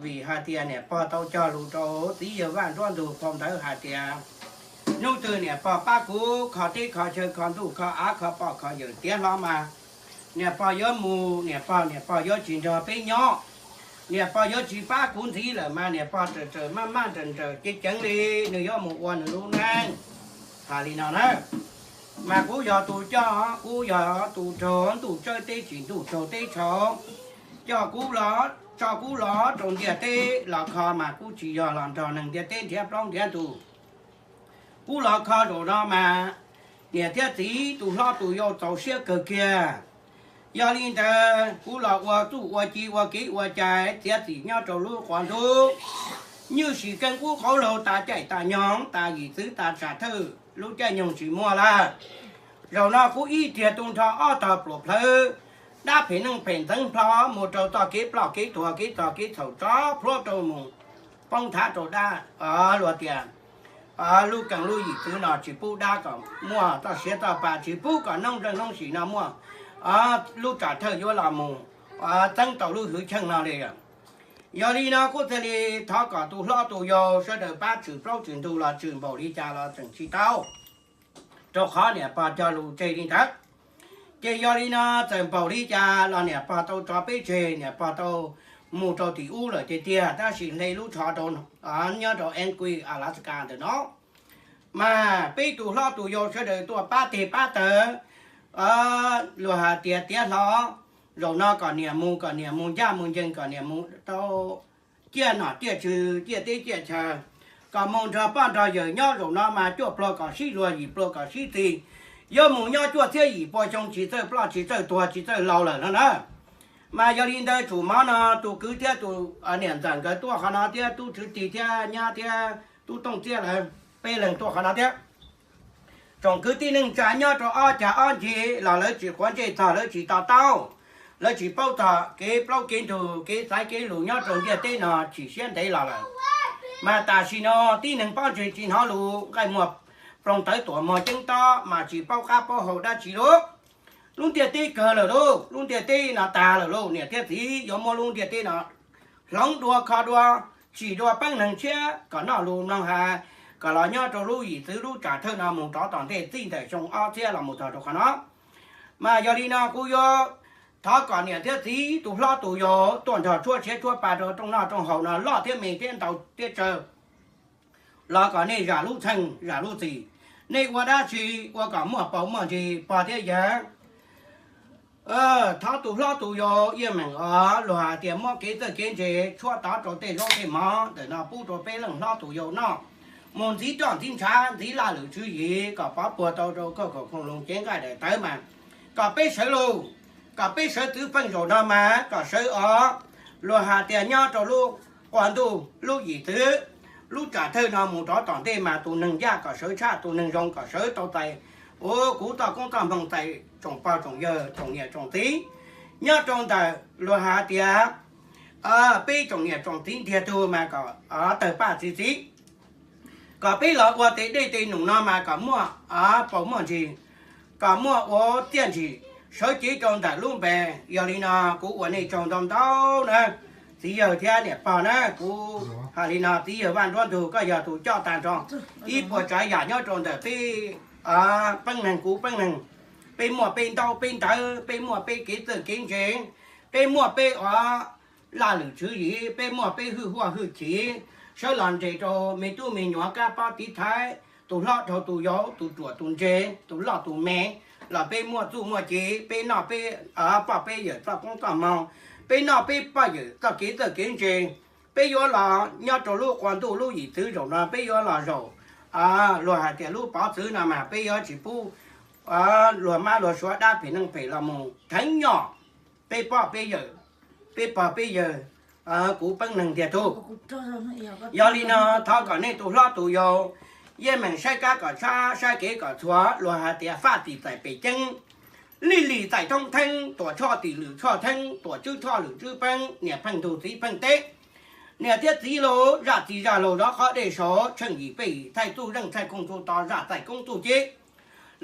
Vim hais tias niam pog tau cog lus rau txiv yawg Vaj Nruab Ntug phau ntawv hais tias hnub twg niam pog pab kuv kho teb kho chaw kho ntuj kho av kho poj kho yawm tiav hlo mas niam pog yuav mus, niam pog, niam pog yuav tsis nrog peb nyob, niam pog yuav tsis pab kuv ntxiv lawm mas niam pog raws raws maj maj nraws nraws ceev ceev li, nws yuav mus ua nws lub neej. Hais li no na, mas kuv yog tus coj, kuv yog tus raug ntuj tsawb teb tsim ntuj raug teb tshau, coj kuv los, tso kuv los rau ntiaj teb los kho mas kuv tsis yog los nrog neeg ntiaj teb nrhiav plaub nrhiav ntug. Kuv los kho zaum no mas niam thiab txiv tus hlob tus yau txaus siab kawg kiag. Yog li ntawd kuv los ua txuj ua ci ua kev ua cai txiav txim nyob rau lub quas ntuj, nywj sim keej ub qauv laug tas caij tas nyoog tas yim txwv tas tsam thawj lub caij nyoog tsis muaj lawm. Zaum no kuv ib tiag tu nrho ob tog pluam plhawv, dab phem neej phem ntxeev plho mus rau txoj kev ploj kev tuag kev txog kev txhaum tsov plhuav rau mus poob thav rau dab, luag tias lub keeg lub yim txwv no tsis pub dab kom muaj txoj siav txoj pa, tsis pub kom noob npleej noob sim no muaj lub tsam thawj yuav los mus txeeb tau lub hwv cheej no li. Yog li no kuj thiaj li thov kom tus hlob tus yau sawv daws pab tshwm plaub tshwm ntug los tshwm npaum li cas los tseem tsis tau, rau qhov niam pog cog lus tseg li ntawd. Ces yog li no txawm npaum li cas los niam pog tau tso peb tseg, niam pog tau mus rau tim ub lawm tiag tiag, tab sis hle lub tsho rau nyob rau Anchorage, Alaska ntawm no. Mas peb tus hlob tus yau sawv daws tuaj pab teg pab taw, luag hais tias tiav hlo, zaum no kom niam mus, kom niam mus ncaj mus ncees, kom niam mus tau ciaj nom ciaj tswv ciaj teb ciaj chaw, kom mus nrog poj nrog yawm nyob zaum no mas cuaj pluag kom sib luag yim pluag kom sib txig, yuav mus nyob cuaj txhiab yim pua xyoo tsis txawj ploj tsis txawj tuag tsis txawj laus lawm no na. Mas yog li ntawd tsum mov no tus kwv thiab tus niam ntxawm nkawd tuaj qhov no thiab tub tswv tig thiab nyab thiab tub tooj txiab lawv peb leeg tuaj qhov no thiab. Tsoom kwv tij neej tsa nyob rau ob cag ob ncig los lawv tsis quav ntsej txog, lawv tsis to taub, lawv tsis paub txog kev plaub kev ntug kev xaiv kev lus nyob rau ntiaj teb no tshwm siab ntev los lawm. Mas tam sim no tib neeg pob ntseg tsis hnov lus, nqaij muag ploog tawv tuam muag ceeb tob mas tsis paub qab paub hau dab tsi lauj. Lub ntiaj teb kawg lawm lauj, lub ntiaj teb no tag lawm lauj, niam thiab txiv yuav muab lub ntiaj teb no hloov dua kho dua, tsim dua peeb neeg tshiab kom noj lus mloog hais, kom los nyob rau lub yim txwv lub tsam thawj no mus rov tom ntej txij ntawm xyoo ob txhiab los mus txog rau qhov no. Mas yog li no kuv yuav thov kom niam thiab txiv tus hlob tus yau tuaj nrog tshuab siav tshuab pa rau rooj noj rooj haus no loj thiab me thiab ntau thiab tsawg los kom nej zam lub txheej zam lub txim, nej ua dab tsi ua kom muaj paus muaj ntsis pog thiab yawg. Thov tus hlob tus yau yeej meem os, luag hais tias muab kev txawj kev ntse tshuab tov rau tej zaub tej mov ntawm no pub rau peb leej hlob tus yau noj, mus ntxiv roj ntxiv ntshav ntxiv laj lwm tswv yim kom pov puag tau rau koj kom khoom loo cev nqaij daim tawv mas kom peb sawv lug, kom peb sawv txwv feej zaum no mas kom sawv os. Luag hais tias nyob rau lub quas ntuj lub yim txwv lub tsam thawj no mus rov tom ntej mas tus neeg yaj kom sawv tshaj, tus neeg zoo kom sawv tau txais. Ua kuv txoj koob txoj hmoo txais tsoom pog tsoom yawg tsoom niam tsoom txiv nyob rau ntawm luag hais tias peb tsoom niam tsoom txiv ntiag tug mas kom tawg paj txi txiv, kom peb los ua tes dej tes num no mas kom muaj paus muaj ntsis, kom muaj ua txiaj ntsim sawv cev rau ntawm lub npe. Yog li no kuv ua nej tsaug ntau ntau na, txiv yawg thiab niam pog na. Kuv hais li no, txiv yawg Vaj Nruab Ntug koj yog tus coj tag nrho ib puas tsav yam nyob rau ntawm peb peeb neeg kuv peeb neeg. Peb muaj peb ntaub peb ntawv, peb muaj peb kev txawj kev ntse, peb muaj peb laj lwm tswv yim, peb muaj peb hwj huaj hwj chim, sawv los nres rau me tub me nyuam kab pob tiv thaiv, tus hlob dhau tus yau, tus ruam tus ntse, tus loj tus me, los peb muaj txuj muaj ci, peb noj peb poj peb yawm txoj koob txoj hmoo, peb noj peb poj yawm txoj kev txawj kev ntse. Peb yuav los nyob rau lub quas ntuj lub yim txwv zaum no peb yuav los zaum luag hais tias lub pov txwv no mas peb yuav tsis pub luag mab luag suav dab phem neeg phem los mus theev nyom peb poj peb yawm, peb pog peb yawg, kuv peeb neeg ntiag tug. Yog li no thov kom nej tus hlob tus yau yeej meem saib kab kom tshab saib kev kom txhua, luag hais tias faj tim txais pem ceeb, lij lim txais thoob theeb, tuam tshoj tim lwm tshoj theeb, tuam tswb tshoj lwm tswb peeb, niam pheej ntug txiv pheej teb. Niam thiab txiv lauj, zaj txiv zaj laug zov qhov dej saud, tsheej yim pej yim thaij txuj zeej thaij koog txuj to zaj txaij koob txuj ceb.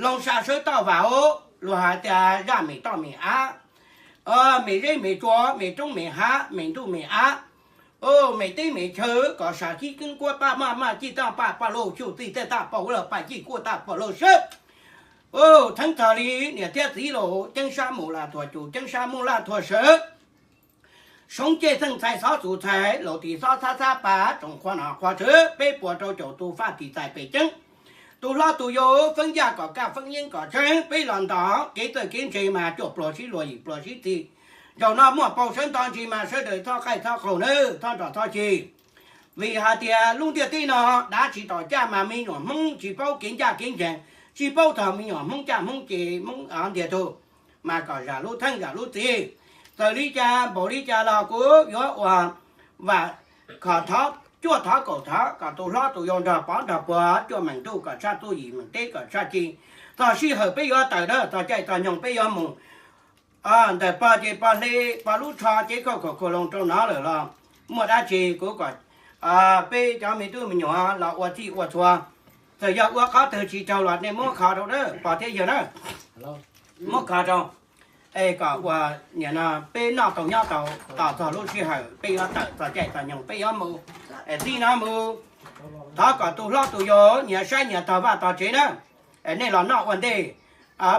Loo sa sawv toj vam, luag hais tias zaj mem toj mem av, mem zeb mem tsua, mem roob mem hav, mem ntuj mem av, Mem teb mem chaw kom sam kib keeb kuab paj maj maj cij tag paj paj lauj xyuj txij tej tag paj lauj paj cij kuaj tag paj lauj sawb. Theeb txog li niam thiab txiv los ceeb sab mus laj thuam cus ceeb sab mus laj thuam sawv. Soob cej xeej txhais xob xus txhais laus tim xob txhab txhab pas tsoom qhua nom qhua tsawv peb puas rau caum tus faj tim txais pem ceeb. Tus hlob tus yau feeb yaj kom kaj feeb yeeb kom tseeb peb los ntos kev txawj kev ntse mas cuaj pluag sib luag yim pluag sib txig. Zaum no muaj paus sawv nto ntsis mas sawv daws txhob qaij txhob qaug nawb txhob nrog txhob ceg. Vim hais tias lub ntiaj teb no dav tsis tom caj mas me nyuam Hmoob tsis paub kev ncaj kev ncees, tsis paub txog me nyuam Hmoob caj Hmoob ces Hmoob ntiag tug, mas kom zam lub theej zam lub txiv. Txawm li cas npaum li cas los kuv yuav ua vam khom thov cuaj thov kaum thov kom tus hlob tus yau nrog pov nrog puag cuaj meem ntuj kom tshaj txuj yim meem teb kom tshaj ci. Txog sij hawm peb yuav tawm dab txog caij txog nyoog peb yuav mus ntawm pog ces pog hle pog lub tsho cev khauj khaum khau loo rau nov lawm los muaj dab tsi kuv kom peb cov me tub me nyuam los ua txhij ua txhua. Txawm yog ua qhov twg tsis raug los nej muab kho rau dab pog thiab yawg na, muab kho rau es kom ua niam no peb noj tau nyob tau tos txog lub sij hawm peb yuav tawm txog caij txog nyoog peb yuav mus. Txij no mus thov kom tus hlob tus yau nyias saib nyias tog vaj tog tsev na. Nej los noj ua ntej,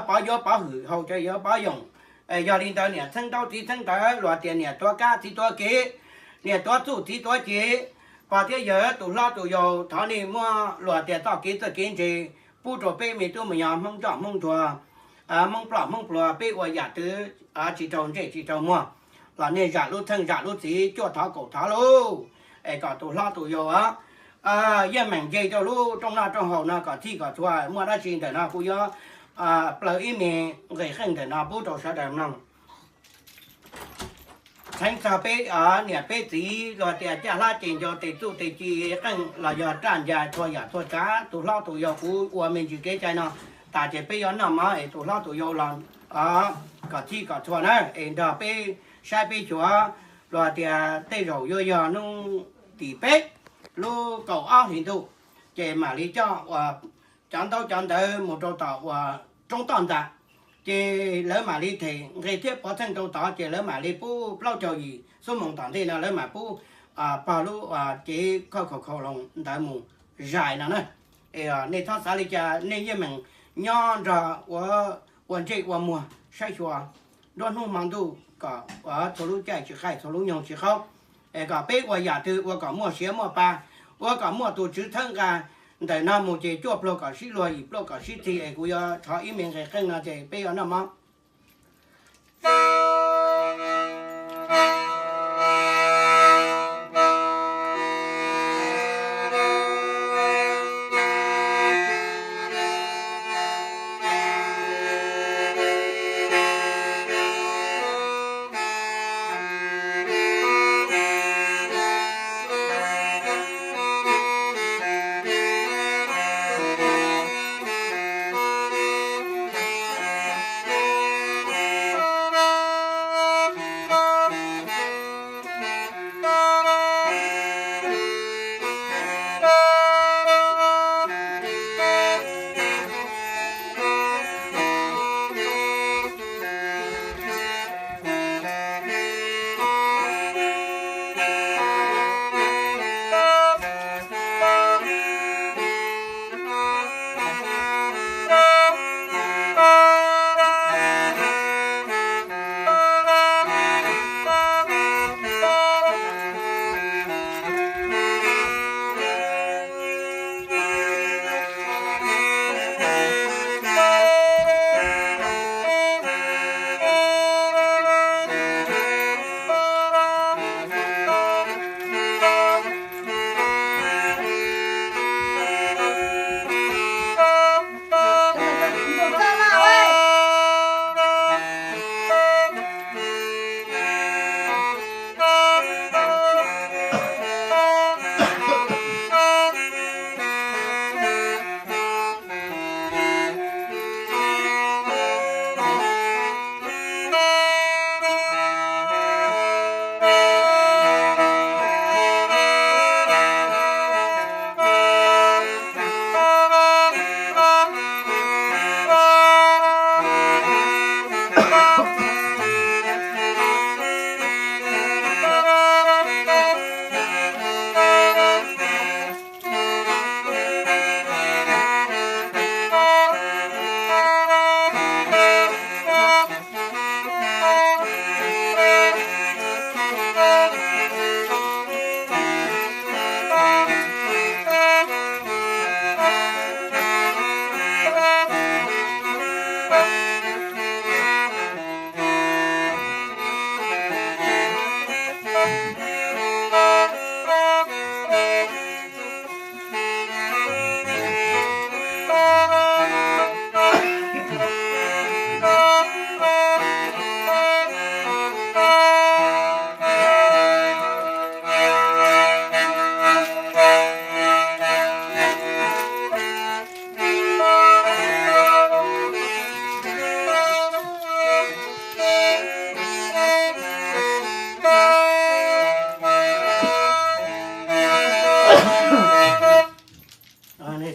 pov yuav pov hwm haus cov yuav pov yoos. Yog li ntawd niam txheeb ntaub txiv txheeb ntawv luag tias niam tuav kab txiv tuav kev, niam tuav txuj txiv tuav cev. Pog thiab yawg tus hlob tus yau thov nej muab luag tias txoj kev txawj kev ntse pub rau peb me tub me nyuam Hmoob nroj Hmoob nruag, Hmoob ploj Hmoob pluag peb ua yam twg tsis raug ntsej tsis raug muag los nej zam lub theej zam lub txiv cuaj thov kaum thov lauj. Es kom tus hlob tus yau yeej meem nce rau lub rooj noj rooj haus no kom txhij kom txhua. Muaj dab tsi ntawm no kuv yuav plaws ib me nqe qeej ntawm no pub rau sawv daws mloog. Txheeb txog peb niam peb txiv luag tias caj hlab ces nco tes txuj tes ci qeej los yog raj ncas txhua yam txhua tsav. Tus hlob tus yau kuv ua me ntsis kev cai no tas ces peb yuav noj mov es tus hlob tus yau los kom txhij kom txhua na es nrog peb saib peb xyuas. Luag tias tej zaum yuav yog hnub tim peb lub kaum ob hlis ntuj ces mam li coj ua cov ntaub cov ntawv mus rau tom ua roob toj ntxas, ces lawv mam li them nqe thiab pov txheej rau tod ces lawv mam li pub plaub caug yim xuab moos tom ntej no lawv mam pub pog lub cev khauj khaum khau loo ntawd mus zais no na. Nej txhob xav li cas, nej yeej meem nyob nrog ua ntsej ua muag saib xyuas nruab hnub hmo ntuj kom txhua lub caij tsis qaij txhua lub nyoog tsis qaub, es kom peb ua yam twg ua kom muaj siav muaj pa, ua kom muaj tus tswv txhawb nqa. Ntawm no mus ces cuaj pluag kom sib luag yim pluag kom sib txig es kuv yuav thov ib me nqe qeej no ces peb yuav noj mov.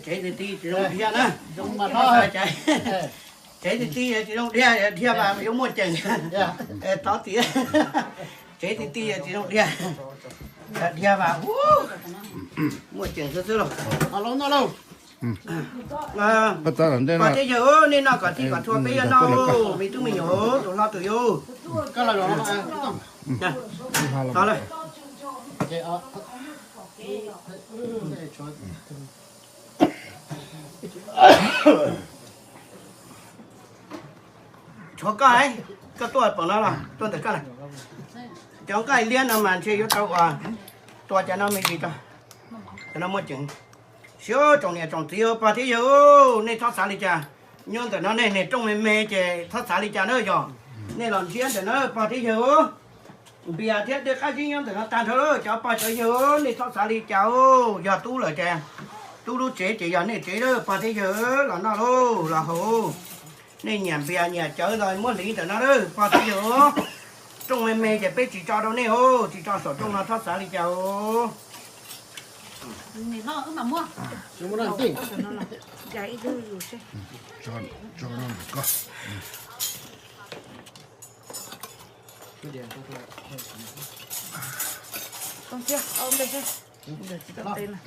Tsev ti ti tsis zoo dhia na. Tsev ti ti tsis zoo dhia, dhia mas yuav muaj ceem. Thov tias tsev ti ti tsis zoo dhia, dhia mas muaj ceem xwb xwb lauj. Pog thiab yawg, nej noj kom txhij kom txhua peb yuav noj, me tub me nyuam, tus hlob tus yau. Tshuav koj, koj tuaj pom no los tuaj ntawm koj. Cov nqaij liab no mas ntshe yuav tau ua, tua cov no me ntsis rau, cov no muaj ceem. Siab tsoom niam tsoom txiv pog thiab yawg, nej txhob xav li cas. Nyob ntawm no nej niag rooj me me ces txhob xav li cas na yog. Nej los nrhiav ntawm no pog thiab yawg. Npias thiab tej qab zib nyob ntawm no tag nrho, cov pog cov yawg nej txhob xav li cas. Yog tub lawm ces tub lub tsev ces yog nej tsev lawm pog thiab yawg, los noj lauj los haus. Nej nyiam npias nyiam cawv los muab hliv ntawm no lawm pog thiab yawg. Rooj me me ces peb tsis tso rau nej os, tsis tso saum rooj no txhob xav li cas os. Tsis tau teb na.